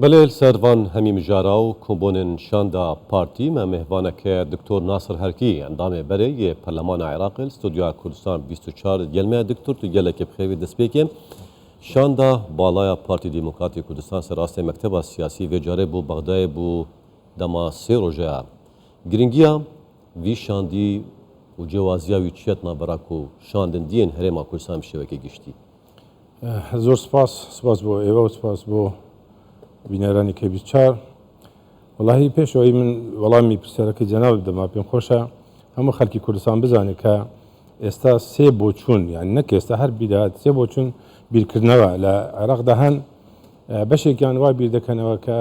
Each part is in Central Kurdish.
بەلێ لەسەر ڤان هەمی مژارا و کۆبۆنێن شاندا پارتی مە مێهڤانەکێ دکتۆر ناسر هەرکی ئەندامێ بەرێ یێ پەرلەمانا عێراقێ لە ستۆدیۆا کوردستان 24 گەلمە دکتۆر تو گەلەکێ بخێوی دەسپێکێ شاندا باڵایا پارتی دیمۆکراتی کوردستان سەر ئاستێ مەکتەبا سیاسی ڤێ جارێ بۆ بەغدایێ بۆ دەما سێ ڕۆژەیا گرنگیا ڤی شاندی و جێوازیا وی چیەت ناڤبەرا کو شاندن دیێن هەرێما کوردستان بە شێوەکێ گشتی؟ زۆر سپاس، سپاس بۆ ئێوە و سپاس بۆ بینەرانی کەی 24. وەڵاهی پێش ئەوەی من وەڵامی پرسیارەکەی جەنابت بدەمە پێم خۆشە هەموو خەڵکی کوردستان بزانێت کە ئێستا سێ بۆچوون یان نەک ئێستا هەر بیرات سێ بۆچوون بیرکردنەوە لە عێراقدا هەن بەشێکیان وا بیر دەکەنەوە کە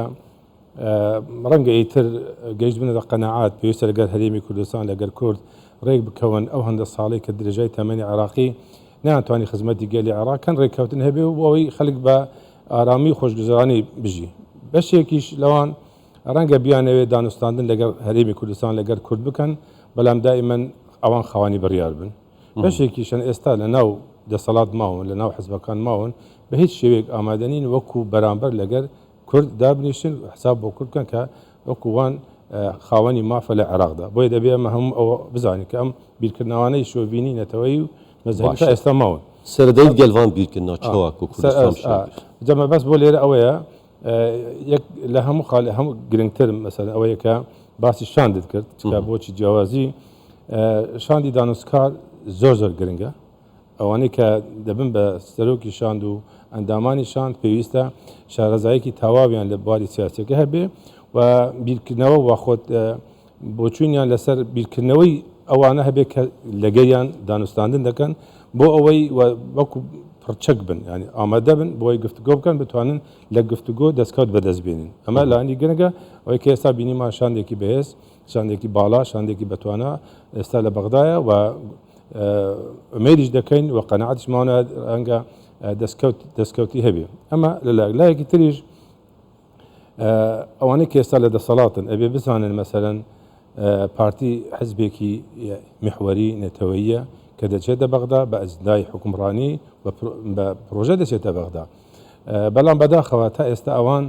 ڕەنگە ئیتر گەیشتبنە قەناعات پێویستە لەگەر هەرێمی کوردستان لەگەر کورد ڕێک بکەون ئەو هەندە ساڵەی کە درێژای تەمەنی عێراقی نەیانتوانی خزمەتی گەلی عێراق کەن ڕێککەوتن هەبێ و بۆ ئەوەی خەلک بە ئارامی و خۆشگوزەرانی بژی بەشێکیش لەوان ڕەنگە بیانەوێت دانوستاندن لەگەڵ هەرێمی کوردستان لەگەر کورد بکەن بەڵام دائیمەن ئەوان خاوەنی بڕیار بن بەشێکیشن ئێستا لە ناو دەسەڵات ماون لە ناو حزبەکان ماون بە هیچ شێوەیەک ئامادە نین وەکو بەرامبەر لەگەر کورد دابنیشن و حساب بۆ کورد بکەن کە وەکو وان خاوەنی مافە لە عێراقدا. بۆیە دەبێ ئێمە هەموو ئەوە بزانین کە ئەم بیرکردنەوانەی شۆڤینی نەتەوەیی و مەزهەبی تا ئێستا ماون. سەرەدەیت گەل ڤان بیرکردنا چەوا کو کوردستان بشێ بیر. جا مەبەست بۆ لێرە ئەوەیە یەک لە هەموو خاڵ هەموو گرنگتر مەسەلەن ئەوەیە کە باسی شاندت کرد کە بۆچی جیاوازی شاندی دانوستکار زۆر زۆر گرنگە. ئەوانەی کە دەبن بە سەرۆکی شاند و ئەندامانی شاند پێویستە شارەزایەکی تەواویان لە بواری سیاسیەکە هەبێ و بیرکردنەوە و خۆت بۆچوونیان لەسەر بیرکردنەوەی ئەوانە هەبێ کە لەگەریان دانوستاندن دەکەن بۆ ئەوەی وەکو پڕچەک بن ینی ئامادە بن بۆی گفتوگۆ بکەن بتوانن لە گفتوگۆ دەستکەوت بەدەست بێنن ئەمە لانی گرنگە ئەوەی کە ئێستا بینیمان شاندێکی بەهێز شاندێکی باڵا شاندێکی بەتوانا ئێستا لە بەغدایە و ئومێدیش دەکەین و قەناعەتیشمانە ڕەنگە دەستکەوت دەستکەوتی هەبێ ئەمە لە لایەکی تریش ئەوانەی کە ئێستا لە دەسەڵاتن ئەبێ بزانن مەسەلەن پارتی حزبێکی میحوەری نەتەوەیە کە دەچێتە بەغدا بە ئەجندای حکومڕانی بە پرۆژە دەچێتە بەغدا بەڵام بەداخەوە تا ئێستا ئەوان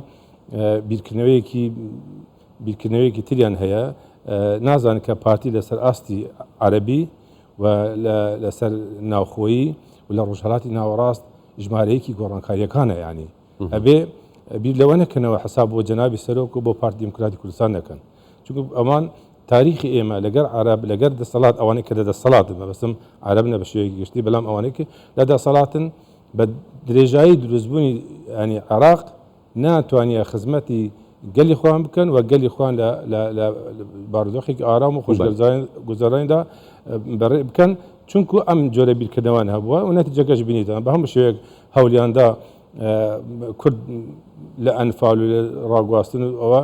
بیرکردنەوەیەکی بیرکردنەوەیەکی تریان هەیە، نازانن کە پارتی لەسەر ئاستی عەرەبی و لەسەر ناوخۆیی و لە ڕۆژهەڵاتی ناوەڕاست ژمارەیەکی گۆڕانکارییەکانە یانی ئەبێ بیر لەوە نەکەنەوە حساب بۆ جەنابی سەرۆک و بۆ پارتی دیموکراتی کوردستان نەکەن چونکە ئەوان تاریخی ئێمە لەگەر عەرەب لەگەر دەسەڵات ئەوانەی کە لە دەسەڵاتن مەبەستم عەرەب نە بە شێوەیەکی گشتی بەڵام ئەوانەی کە لە دەسەڵاتن بە درێژایی دروستبوونی ینی عێراق نەیانتوانیە خزمەتی گەلی خۆیان بکەن و گەلی خۆیان لە لە لە بارودۆخێکی ئارام و خۆشگوزەرانیدا بەڕێ بکەن چونکو ئەم جۆرە بیرکردنەوەیان هەبووە و نەتیجەکەش بینیتان بە هەموو شێوەیەک هەولیاندا کورد لە ئەنفال و لە ڕاگواستن و ئەوە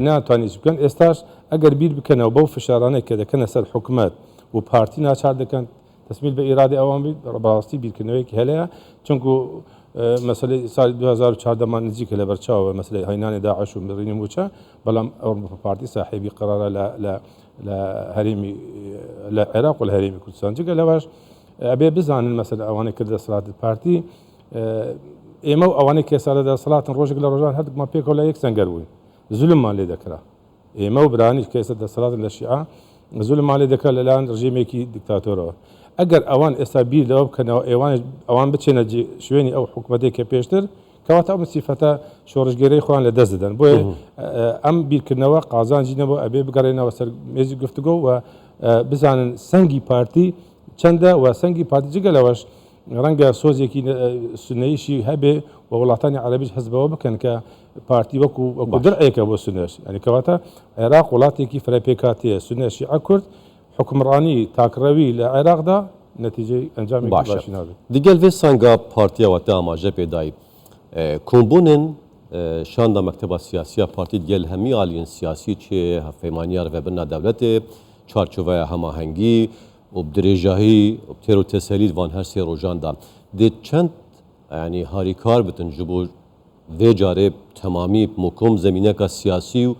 ناتوانانی هیچ بکەن ئێستاش ئەگەر بیر بکەنەوە بەو فشارانەی کە دەکەنە سەر حکومەت و پارتی ناچار دەکەن تەسمیل بە ئیرادەی ئەوان بیت بەڕاستی بیرکردنەوەیەکی هەلەیە چونکو مەسەلەی ساڵی 2014 مان نزیکە لەبەر چاوە مەسەلەی هەینانی داعش و بڕینی مووچە بەڵام ئەو پارتی ساحێبی قەرارە لە لە لە هەرێمی لە عێراق و لە هەرێمی کوردستان جگە لەوەش ئەبێ بزانن مەسەلە ئەوانەی کرد دەسەڵاتی پارتی ئێمە و ئەوانەی کە ئێستا لە دەسەڵاتن ڕۆژێک لە ڕۆژان هەردووکمان پێکەوە لە یەک سەنگەر بووین زولممان لێ دەکرا ئێمە و برانیش کە ئێستا دەسەڵاتن لە شیعە زولممان لێ دەکرا لەلایەن ڕژێمێکی دیکتاتۆرەوە. ئەگەر ئەوان ئێستا بیر لەوە بکەنەوە ئێوانیش ئەوان بچێنە شوێنی ئەو حکومەتەی کە پێشتر کەواتە ئەم سیفەتە شۆڕشگێرەی خۆیان لە دەست دەدەن. بۆیە ئەم بیرکردنەوە قازانجی نەبوو ئەبێ بگەڕێنەوە سەر مێزی گفتوگۆ و بزانن سەنگی پارتی چەندە و سەنگی پارتی جگە لەوەش ڕەنگە سۆزێکی سونەیشی هەبێ و وڵاتانی عەرەبیش هەست بەوە بکەن کە پارتی وەکو وەکو درعێکە بۆ سونەش یعنی کەواتە عێراق وڵاتێکی فرە پێکهاتەیە سونە شیعە کورد حوکمڕانی تاکڕەوی لە عێراقدا نەتیجەی ئەنجامێکی باشە باشی نابێت. دیگەل ڤێ سانگا پارتیا وە تە ئاماژە پێ دای کۆمبوونێن شاندا مەکتەبا سیاسیا پارتی دیگەل هەمی ئالیێن سیاسی چێ هەڤپەیمانیا رێڤەبرنا دەولەتێ چوارچۆڤەیا هەماهەنگی و bi dirêjahî û bi têr û teselî di van her sê rojan de dê çend yanî harîkar bitin ji bo vê carê bi temamî bi mokom zemîneka siyasî û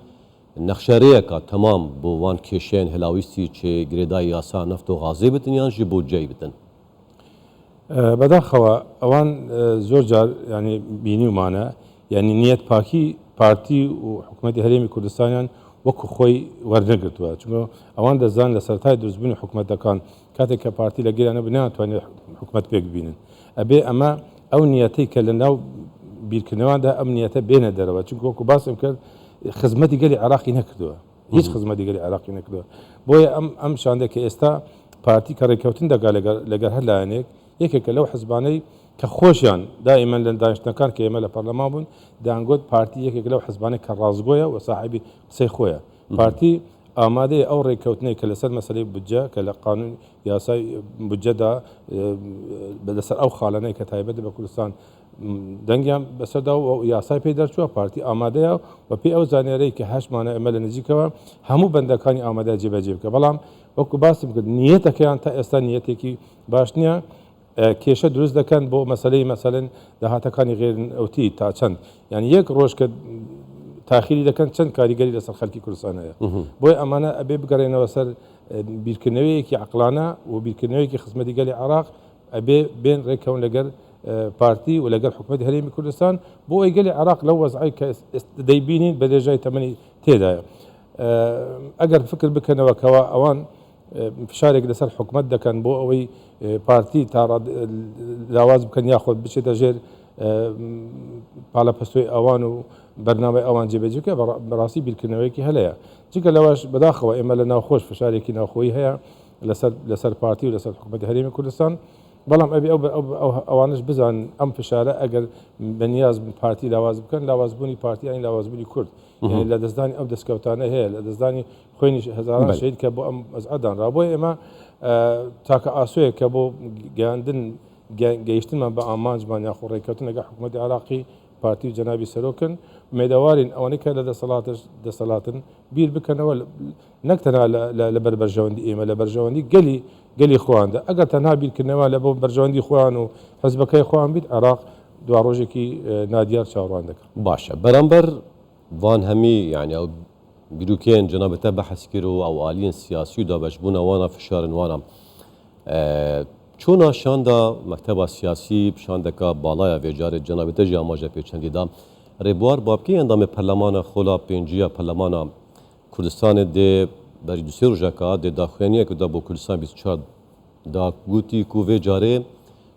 nexşerêyeka temam bo wan kêşeyên hilawîstî çê girêdayî yasa neft û xazê bitin yan jî bo cey bitin. Bedaxewa ewan zor car yanî bînî û mane yanî niyetpakî. پارتی و حکومەتی هەرێمی کوردستانیان وەکو خۆی وەرنەگرتووە، چونکە ئەوان دەزان لە سەرەتای دروستبوونی حکومەتەکان کاتێک کە پارتی لە گەلیان نەبوو نەیانتوانی حکومەت پێک بینن. ئەبێ ئەمە ئەو نیەتەی کە لە ناو بیرکردنەوەدا ئەم نیەتە بێنە دەرەوە، چونکە وەکو باسم کرد خزمەتی گەلی عێراقی نەکردووە، هیچ خزمەتی گەلی عێراقی نەکردووە. بۆیە ئەم ئەم شاندە کە ئێستا پارتی کە ڕێککەوتن دەکات لەگەڵ هەر لایەنێک، یەکێکە لەو حزبانەی کە خۆشیان دائیمەن لە دانیشتنەکان کە ئێمە لە پەرلەمان بوون دەیانگوت پارتی یەکێک لەو حزبانەی کە ڕاستگۆیە و ساحێبی قسەی خۆیە. پارتی ئامادەیە ئەو ڕێککەوتنەی کە لەسەر مەسەلەی بودجە کە لە قانون یاسای بودجەدا لەسەر ئەو خاڵانەی کە تایبەتە بە کوردستان دەنگیان بەسەردا و یاسای پێ دەرچووە، پارتی ئامادەیە و پێی ئەو زانیارەی کە هەشمانە ئێمە لە نزیکەوە هەموو بەندەکانی ئامادەیە جێبەجێ بکە. بەڵام وەکو باسم کرد نیەتەکەیان تا ئێستا نیەتێکی باش نییە، کێشە دروست دەکەن بۆ مەسەلەی مەسەلەن داهاتەکانی غێر نەوتی تا چەند یعنی یەک ڕۆژ کە تاخیری دەکەن چەند کاریگەری لەسەر خەلکی کوردستان هەیە. بۆیە ئەمانە ئەبێ بگەڕێنەوە سەر بیرکردنەوەیەکی عەقڵانە و بیرکردنەوەیەکی خزمەتی گەلی عێراق، ئەبێ بێن ڕێککەون لەگەر پارتی و لەگەر حکومەتی هەرێمی کوردستان بۆ ئەوەی گەلی عێراق لەو وەزعەی کە دەیبینین بە درێژای تەمەنی تێدایە. ئەگەر فکر بکەنەوە کەوا ئەوان فشارێک لەسەر حکومەت دەکەن بۆ ئەوەی پارتی تا لاواز بکەن یاخود بچێتە ژێر پاڵەپەستۆی ئەوان و بەرنامەی ئەوان جێبەجێ بکە، بەڕاستی بیرکردنەوەیەکی هەلەیە. جگە لەوەش بەداخەوە ئێمە لە ناوخۆش فشارێکی ناوخۆیی هەیە لەسەر لەسەر پارتی و لەسەر حکومەتی هەرێمی کوردستان، بەڵام ئەبێ ئەو ئەوانش بزانن ئەم فشارە ئەگەر بەنیاز پارتی لاواز بکەن، لاوازبوونی پارتی یانی لاوازبوونی کورد، یعنی لەدەستدانی ئەو دەستکەوتانە هەیە، لەدەستدانی خوێنی هەزاران شەهید کە بۆ ئەم وەزعە دانرا. بۆیە ئێمە تاکە ئاسۆیەک کە بۆ گەیاندن گەیشتنمان بە ئامانجمان یاخۆ ڕێککەوتن لەگەڵ حکوومەتی عێراقی پارتی و جەنابی سەرۆکن، ئومێدەوارین ئەوانەی کە لە دەسەڵاتش دەسەڵاتن بیر بکەنەوە نەک تەنها لەبەر بەرژەوەندی ئێمە، لە بەرژەوەندی گەلی گەلی خۆیاندا. ئەگەر تەنها بیرکردنەوە لە بۆ بەرژەوەندی خۆیان و حزبەکەی خۆیان بیت، عێراق دواڕۆژێکی نادیار چاوەڕوان دەکات. باشە بەرامبەر ڤان هەمی یانی ئەو بیروکێن جەنابت تە بەحس کر و ئەو ئالیەن سیاسی و دابەشبوونە وانە فشارن وانە چۆنا شاندا مەکتەبا سیاسی شاندەکە باڵایە ڤێ جارێ جەنابت تە ژی ئاماژە پێ چەندی دا رێبوار بابکەی ئەندامێ پەرلەمانە خۆلا پێنجیە پەرلەمانە کوردستانێ دێ بەری دو سێ روژەکە دێ داخویانیەک دا بۆ کوردستان 24 دا گوتی کو ڤێ جارێ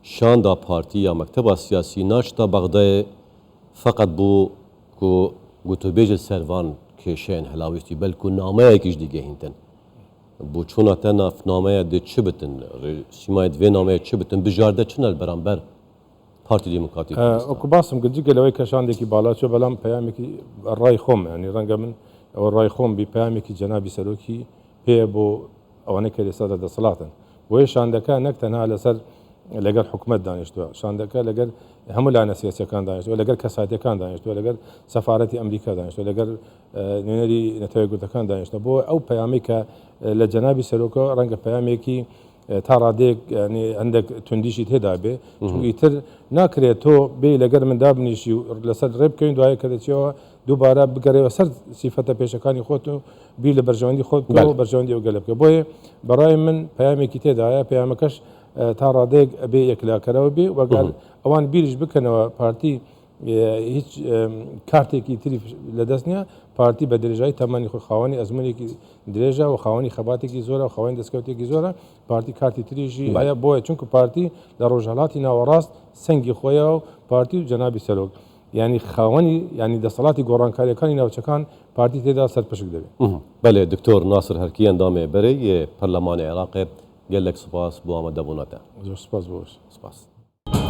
شاندا پارتی یا مەکتەبا سیاسی ناچتا بەغدایێ فەقەت بۆ کو گوتوبێژ سەر ڤان کێشەیان هەلاویستی بەلکو نامەیەکیش دیگەهینتن. بۆ چۆنا تە ناف نامەیە دێ چ بتن؟ سیمایت ڤێ نامەیە چ بتن؟ بژاردە چنە بەرامبەر پارتی دیموکراتی کوردستان؟ وەکو باسم کرد جگە لەوەی کە شاندێکی باڵا چووە بەلام پەیامێکی ڕای خۆم یانی ڕەنگە من ئەوە ڕای خۆم بی پەیامێکی جەنابی سەرۆکی پێیە بۆ ئەوانەی کە ئێستا لە دەسەڵاتن. بۆیە شاندەکە نەک تەنها لەسەر لەگەڵ حکومەت دانیشتووە، شاندەکە لەگەر هەموو لایەنە سیاسیەکان دانیشتووە، لەگەر کەساتیەکان دانیشتووە، لەگەر سەفارەتی ئەمریکا دانیشتووە، لەگەر نوێنەری نەتەوە یەکگرتووەکان دانیشتووە. بۆ ئەو پەیامەی کە لە جەنابی سەرۆکەوە ڕەنگە پەیامێکی تا ڕادەیەک هەندێک توندیشی تێدا بێ، چونکە ئیتر ناکرێت تۆ بێی لەگەر من دابنیشی و لەسەر ڕێ بکەوین، دوایە کە دەچیەوە دووبارە بگەڕێوە سەر سیفەتە پێشەکانی خۆت و بیر لە بەرژەوەندی خۆت بکەوە و بەرژەوەندی ئەو گەلە بکە. بۆیە بەڕای من پەیامێکی تێدایە، پەیامەکەش تا ڕادەیەک ئەبێ یەکلاکەرەوە بێ و ئەگەر ئەوان بیریش بکەنەوە پارتی هیچ کارتێکی تری لەدەست نییە، پارتی بە درێژایی تەمەنی خۆی خاوەنی ئەزمونێکی درێژە و خاوەنی خەباتێکی زۆرە و خاوەنی دەستکەوتێکی زۆرە، پارتی کارتی تریشی هەیە. بۆیە چونکە پارتی لە ڕۆژهەڵاتی ناوەڕاست سەنگی خۆیە و پارتی و جەنابی سەرۆک یانی خاوەنی یانی دەسەڵاتی گۆڕانکاریەکانی ناوچەکان پارتی تێدا سەرپشک دەبێت. بەلێ دکتۆر ناسر هەرکی ئەندامێ بەرێ یێ پەرلەمانێ عێراقێ گەلەک سوپاس بۆ ئامادەبوونەتە. زۆر سوپاس بۆش. سوپاس.